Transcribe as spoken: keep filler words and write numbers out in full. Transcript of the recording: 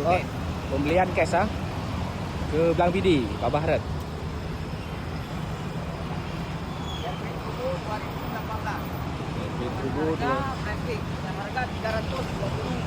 Oh, pembelian cash ah. Ke Blang Pidie, Pak Bahret. Harga tiga ratus dua puluh.